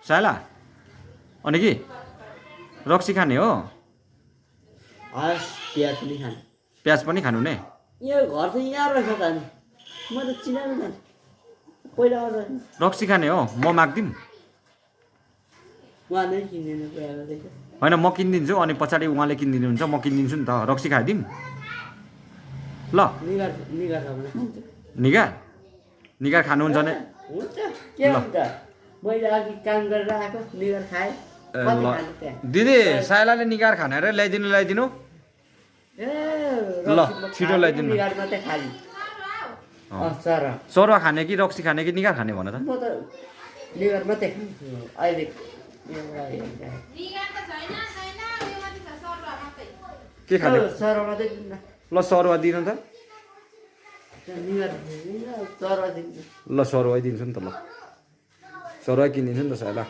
साइला अनि कि रक्सी खाने हो हस् प्याज पनि खाने प्याज पनि खानु ने यो घर चाहिँ यहाँ रहेछ त नि म त चिनाउनु जान्छु पहिला आउँदा रक्सी खाने हो म माग्दिम उहाँ नै किन्दैन कुरा गर्दैछ होइन म किनिदिन्छु अनि पछाडि उहाँले किनिदिनुहुन्छ म किनिदिन्छु नि त रक्सी खाइदिउँ ल निगार निगार छ भने खान्छ निगार निगार खानुहुन्छ भने हुन्छ के हुन्छ मैले अघि काम गरेर आएको निगार खाएँ कति ल खानु त्यहाँ दिदी साइलाले निगार खानेर ल्याइदिनु ए ल, छिटो ल्याइदिनु न। निगार मात्रै खाली सर सरुवा खाने कि रक्सी खाने कि निगार खाने भन त म त निगार मात्रै खान्छु अहिले एउटा के खाने सर मात्रै दिन्न ल सरुवा दिनु त निगार सर दिन्छु ल सरुवा दिन्छु नि त ल सरुवा किनिदिन्छु नि त साइला